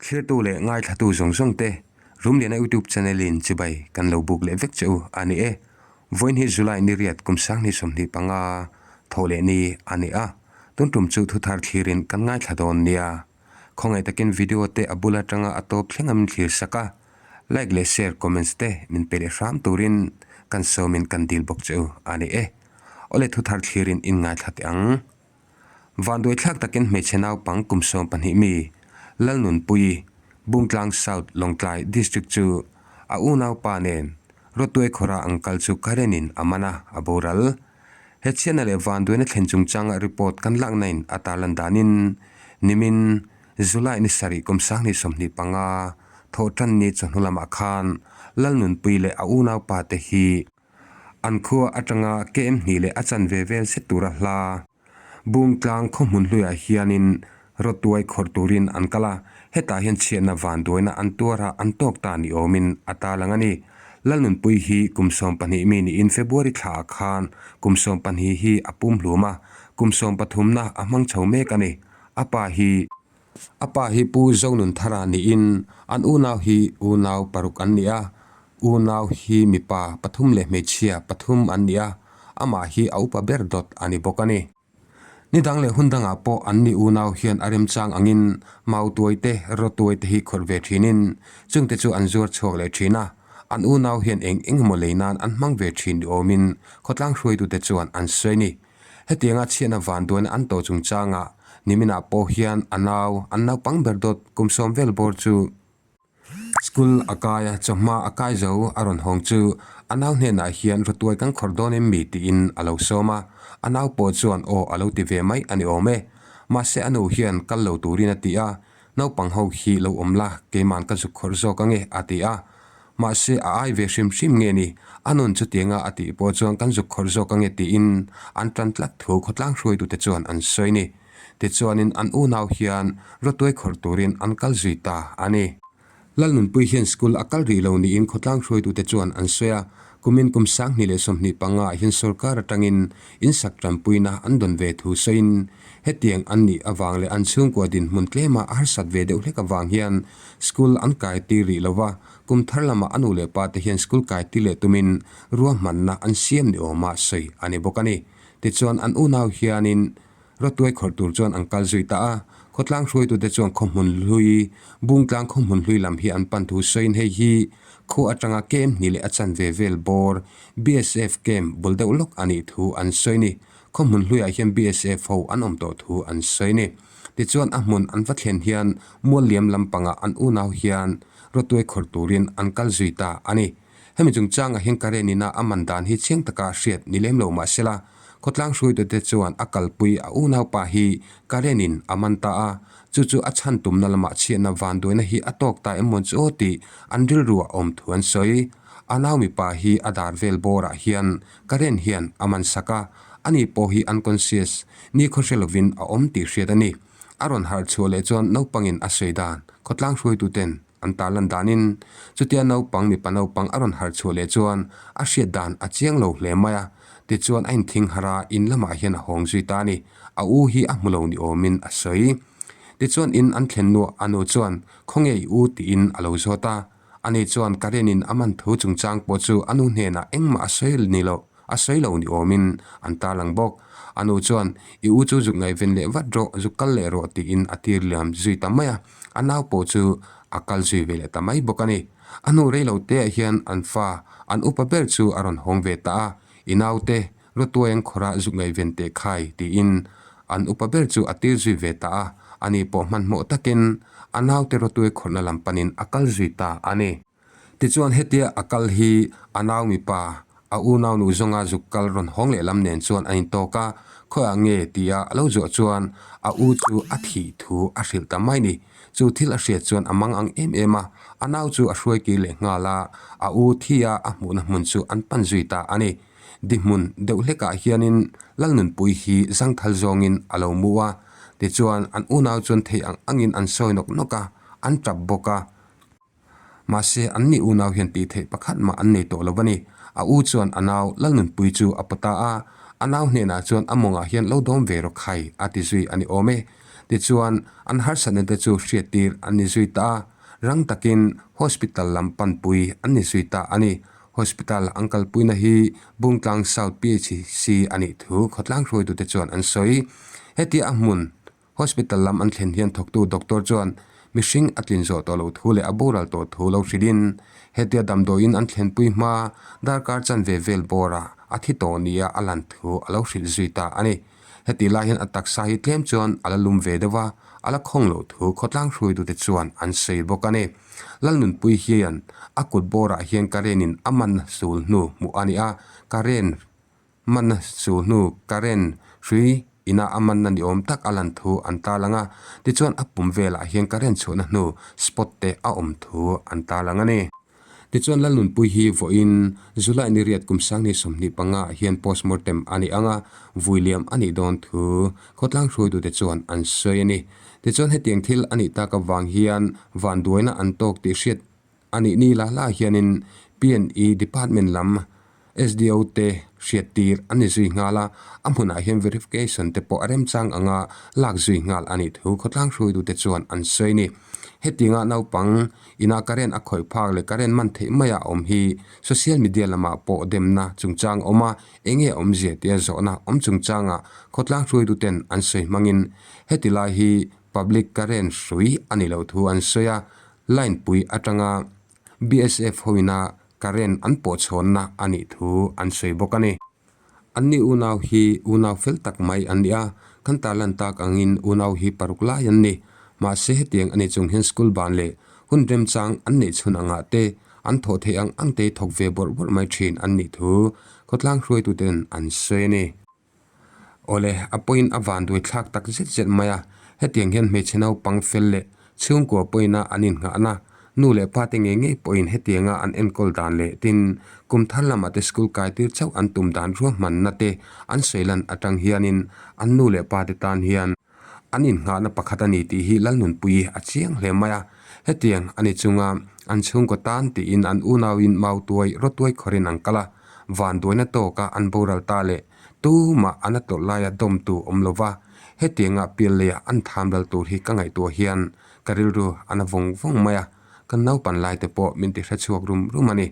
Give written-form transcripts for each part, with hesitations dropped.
Thlirtu leh ngaithlatu zawng zawng te Rumliana YouTube channel in chibai kan lo buk leh vek che u a ni e. Vawiin hi July ni riat kum 2025 thawh leh ni a ni a, tun tum chu thuthar thlirin kan ngaithla dawn nia. Khawngaih takin video te a bul atanga a tawp thleng a min thlir sak a, like leh share comments te min pe leh hram turin kan sawmin kan dil bawk che u a ni e. Awle thuthar thlirin in ngaithla teh ang. Vanduaithlak takin hmeichhe naupang kum 12 mi Lalnunpuii, Bungtlang South Lawngtlai District chu a unaupa nen Rawtuai khawra ang kal chu current in a man a, a boral. He chhiatna leh vanduaina thlen chungchanga report kan lakna in a tarlan danin nimin July ni sarih kum 2025 thawh tan ni chawhnu lamah khan Lalnunpuii leh a unaupa te hi An khua atanga kem hnih leh a chanve vel zet tura hla Bungtlang khaw hmun hluiah hianin rawtuai khawrh turin an kal a, hetah hian chhiatna vanduaina an tuar a, an tawk ta ni awmin a tarlang a ni. Lalnunpui hi kum 12 mi niin February thlaah khan kum 12 hi a pum hlum a, kum 13na a hmang chho mek a ni. A pa hi. A pa hi Pu Zonunthara niin an unau hi unau paruk an ni a, unau hi mipa pathum leh hmeichhia pathum an ni a, amah hi a upa ber dawt a ni bawk a ni. Ni dang leh hun dangah pawh an ni unau hian a remchang angin mautuai te, rawtuai te hi khawrh ve thinin chungte chu an zuar chhuak leh thin a, an unau hian eng eng emaw lei nan an hmang ve thin ni awmin khawtlang hruaitute chuan an sawi a ni. Hetianga chhiatna vanduaina an tawh chungchangah niminah pawh hian a nau, an naupang ber dawt kum sawm vel bawr chu school a kai a, chawhma a kai zo a rawn hawng chu a nau hnenah hian rawtuai kan khawrh dawn em mi tiin a lo sawm a, a nau pawh chuan aw a lo ti ve mai a ni awm e. Mahse a nu hian kal lo turin a ti a, naupang ho hi lo awm la, keiman ka zuk khawrh zawk ange a ti a. Mahse, a ai ve hrim hrim nge ni? A nun chutianga a tih pawh chuan kan zuk khawrh zawk ange tiin an tan tlat thu khawtlang hruaitute chuan an sawi ni. Tichuanin an unau hian rawtuai khawrh turin an kal zui ta a ni. Lalnunpui hian school a kal rih lo niin khawtlang hruaitute chuan an sawi a, kumin kum 2025 ah hian sorkar atangin insak tanpuina an dawn ve thu sawiin hetiang an nih avang leh an chhungkua dinhmun tlema a harsat ve deuh hlek avang hian School an kai tir rih lova, kum thar lamah a nu leh pa te hian school kai tir leh tumin ruahmanna an siam ni awma sawi a ni bawk a ni. Tichuan an unau hianin rawtuai khawrh tur chuan an kal zui ta a, khawtlang hruaitute chuan khawhmun hlui, Bungtlang khawhmun hlui lam hi an pan thu sawiin hei hi khua atanga kem hnih leh a chanve vel bawr BSF camp bul deuh lawk a nih thu an sawi a ni. Khawhmun hluiah hian BSF ho an awm tawh thu an sawi a ni. Tichuan a hmun an va thlen hian Mualliam lampangah an unau hian rawtuai khawrh turin an kal zui ta a ni. Hemi chungchangah hian Karenina a man dan hi chiang taka hriat ni lem lo mah sela, khawtlang hruaitute chuan a kalpui a unaupa hi Karenin a man ta a, chu chu a chhan tumna lamah chhiatna vanduaina hi a tawk ta em mawn chu aw tih an rilruah awm thu an sawi. A nau mipa hi a dar vel bawrah hian Karen hian a man sak a, ani pawh hi unconscious, nikhaw hre lovin a awm tih hriat a ni. A rawn harh chhuah leh chuan naupangin a sawi dan, khawtlang hruaituten an tarlan danin chutia naupang mipa naupang a rawn harh chhuah leh chuan a hriat dan a chiang lo hle mai a, tichuan a inthing harh a, in lamah hian a hawng zui ta a ni. A u hi a hmu lo ni awmin a sawi. Tichuan in an thlen nuah a nu chuan, Khawnge i u? tiin a lo zawt a. Ani chuan Karenin a man thu chungchang pawh chu a nu hnenah engmah a sawi ni lo. A sawi lo ni awmin an tarlang bawk. A nu chuan, I u chu zuk ngaihven leh vat rawh, zuk kal leh rawh tiin a tir liam zui ta mai a. A nau pawh chu a kal zui ve leh ta mai bawk a ni. A hnu rei lo teah hian an fa, an upa ber chu a rawn hawng ve ta a, I naute, rawtuai an khawrh a, zuk ngaihven teh khai tiin an upa ber chu a tir zui ve ta a. Ani pawh hmanhmawh takin a naute rawtuai khawrhna lam panin a kal zui ta a ni. Tichuan hetia a kal hi a nau mipa, a unau nu zawnga zuk kal rawn hawng leh lam nen chuan a intawk a, khawiah nge tia a lo zawh chuan a u chu a thih thu a hrilh ta mai ni. Chu thil a hriat chuan a mang ang em em a, a nau chu a hruai kir leh nghal a, a u thi a a hmuhna hmun chu an pan zui ta a ni. Di hmun deuh hlekah hianin Lalnunpui hi zangthal zawngin a lo mu a, tichuan an unau chuan theih ang angin an sawi nawk nawk a, an tap bawk a. Mahse, an ni unau hian tih theih pakhat mah an nei tawh lo a ni. A u chuan a nau Lalnunpui chu a paw ta a, a nau hnenah chuan a mawngah hian lo dawm ve rawh khai a ti zui a ni awm e. Tichuan, an harsatna te chu hriattir an ni zui ta a, rang takin hospital lam panpui an ni zui ta a ni. Hospital an kalpuina hi Bungtlang South PHC a nih thu khawtlang hruaitute chuan an sawi. Hetia a hmun Hospital lam an thlen hian thawktu doctor chuan mihring a tlin zawh tawh loh thu leh a boral tawh thu lo hrilhin hetia damdawiin an thlenpui hma darkar chanve vel bawrah a thi tawh nia a lan thu a lo hrilh zui ta a ni. Hetih lai hian a taksa hi tlem chuan a la lum ve deuh a, a la khawng loh thu khawtlang hruaitute chuan an sawi bawk a ni. Lalnunpui hian a kut bawrah hian current-in a manna sul hnu hmuh a ni a, current Manna chu hnu current hrui ina a manna ni awm tak a lan thu an tarlang a, tichuan a pum velah hian current chhuahna hnu spot te a awm thu an tarlang a ni. Tichuan Lalnunpui hi vawiin July ni riat kum sangni 25 ah hian postmortem a ni ang a, vui liam a nih dawn thu khawtlang hruaitute chuan an sawi a ni. Tichuan hetiang thil a nih tak avang hian vanduaina an tawk tih hriat A nih ni la la hianin PNE Department lam SDO te hriattir an ni zui nghal a, a hmunah hian verification te pawh a remchang anga lak zui nghal a nih thu khawtlang hruaitute chuan an sawi a ni. Hetianga naupang ina current a khawih phak leh current man theih maia a awm hi social media lamah pawh demna chungchang a awm a, enge awmzia tia zawhna awm chungchanga khawtlang hruaituten an sawi hmangin heti lai hi public current hrui a ni loh thu an sawi a. Line pui atanga BSF hoina current an pawh chhawnna a nih thu an sawi bawk a ni. Anni unau hi unau fel tak mai an ni a, kan tarlan tak angin unau hi paruk lai an ni. Mahse hetiang a ni chung hian school ban leh hun remchang an neih chhun angah te an thawh theih ang ang te thawk ve bawrh bawrh mai thin an nih thu khawtlang hruaituten an sawi a ni. Awle, a pawhin a vanduai thlak tak zet zet mai a, hetiang hian hmeichhe naupang fel leh chhungkua pawhina an innghahna, nu leh pa te ngei ngei pawhin hetianga an enkawl dan leh tin kum thar lamah te school kai tir chauh an tum dan ruahmanna te an sawi lan atang hianin an nu leh pa te tan hian An innghahna pakhat a ni tih hi Lalnunpuii a chiang hle mai a, hetiang a ni chunga an chhungkaw tan tiin an unauin mautuai rawtuai khawrin an kal a, vanduaina tawka an boral ta leh tumah an a tawrh laia dawmtu awm lova hetianga pialleia an tham ral tur hi ka ngaihtuah hian ka rilru a na vawng vawng mai a, kan naupan laite pawh min ti hrechhuak rum rum a ni.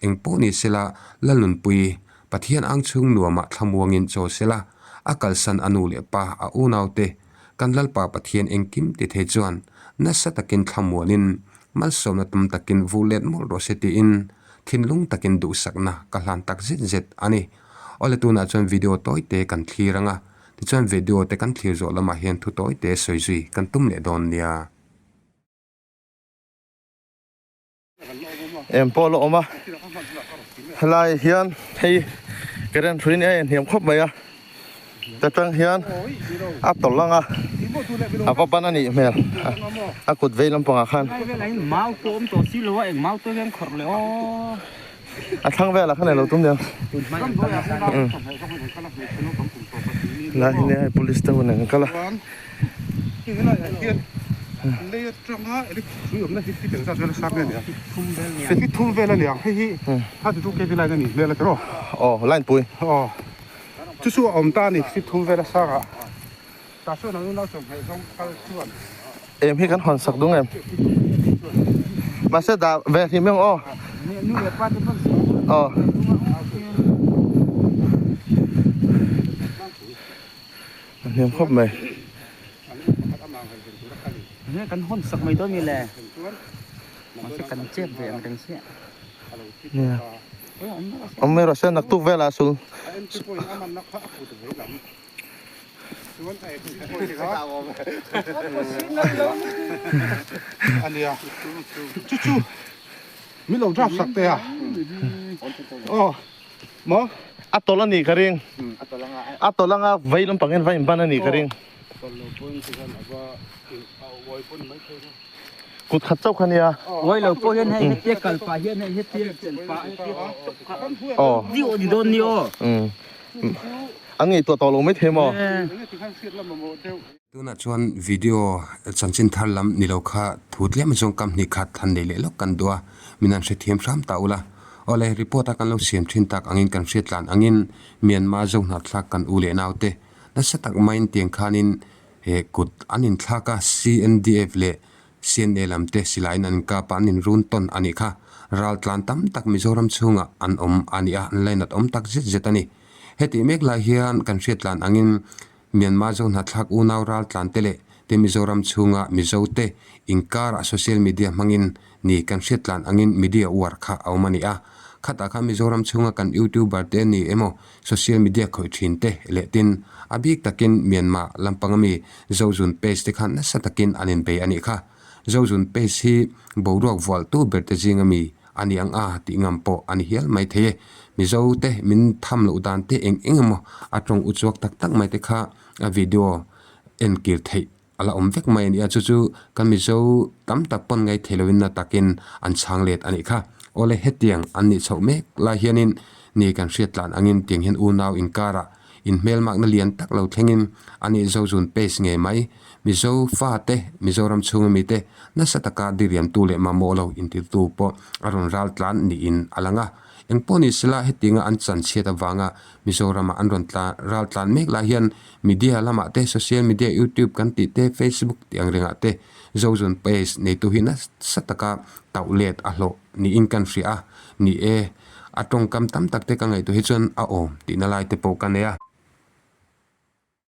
Engpawh ni sela Lalnunpuii Pathian ang chhung nuamah thlamuangin chaw sela, a kalsan a nu leh pa, a unaute, kan Lalpa Pathian engkim ti thei chuan nasa takin thlamuanin malsawmna tam takin vu let mawlh rawh se tiin thinlung takin duhsakna ka hlan tak zet zet a ni. Awle tunah chuan video tawite kan thlir ang a, tichuan video te kan thlir zawh lamah hian thu tawite sawi zui kan tum leh dawn nia. Em pawh a la awm a helai hian hei current hrui a inhniam khawp mai a ta tang hian a tawlh ang a a va ban a nih hmel a kut vei lampangah khan a thlang velah khan alo tum nia helai hi nia police te hun an kal a. Aw line pui. Em hi kan hawn sak dung em mahse dah ve hlim em aw aw a hniam khawp mai kan hawn sak mai dawn mi le mahse kan chet ve ang reng sia nia awm mai rawh se naktuk velah sul A tawlh a nih ka ring a tawlh anga vei lampang hian va inban a nih ka ring kut khat chauh kha nia uai lo pawh hian hei hetia kal pah hian hei hetia chelh pah hetia aw diu ni dawn ni aw an ngaihtuah tawh lo maithei maw. Tunah chuan video chanchin thar lam ni lo kha thu tlem zawng kam hnih khat han nei leh lawk kan duh a, min han hrethiam hram ta ula. Awle, report a kan lo siam thin tak angin kan hriat tlan angin Myanmar Zohnahthlak kan u leh naute nasa tak maiin tiang khanin. He kut an inthlak a, CNDF leh CNA lam te silaiin an inkap a, an inrun tawn a nih kha. Raltlan tam tak Mizoram chhungah an awm a ni a, an lainat awm tak zet zet a ni. Hetih mek lai hian kan hriatlan angin Myanmar zo hnathlak unau raltlan te leh te Mizoram chhunga Mizo te inkarah social media hmangin ni kan hriatlan angin media uar kha a awm a ni a. Khatah khan Mizoram chhunga kan youtuber te ni emaw social media khawih thin te leh tin a bik takin Myanmar lampanga mi Zozun page te khan nasa takin an inbei a nih kha. Zozun page hi boruak vualtu ber te zinga mi a ni ang a tih ngam pawh a ni hial mai thei e. Mizo te min tham loh dan te eng eng emaw a tawng u chuak tak tak mai te kha a video en kir theih a la awm vek mai a ni a, chu chu kan Mizo tam tak pawn ngaih theih loin na takin an chhang let a nih kha. Awle hetiang an nih chhoh mek lai hianin ni kan hriat tlan angin tiang hian unau inkarah inhmelmakna lian tak lo thlengin a nih Zozun page ngei mai. Mizo fate, Mizoram chhunga mite nasa taka diriamtu leh mamawh lo intirtu pawh a rawn ral tlan niin a lang a. Engpawh ni sela hetianga an chanchhiat avanga Mizorama an rawn tlan ral tlan mek lai hian media lamah te, social media youtube kan tih te, facebook tih ang rengah te Zozun page neitu hi nasa taka tauh let a hlawh niin kan hria a. Ni e, a tawngkam tam tak te ka ngaihtuah hi chuan a awm tihna lai te pawh ka nei a.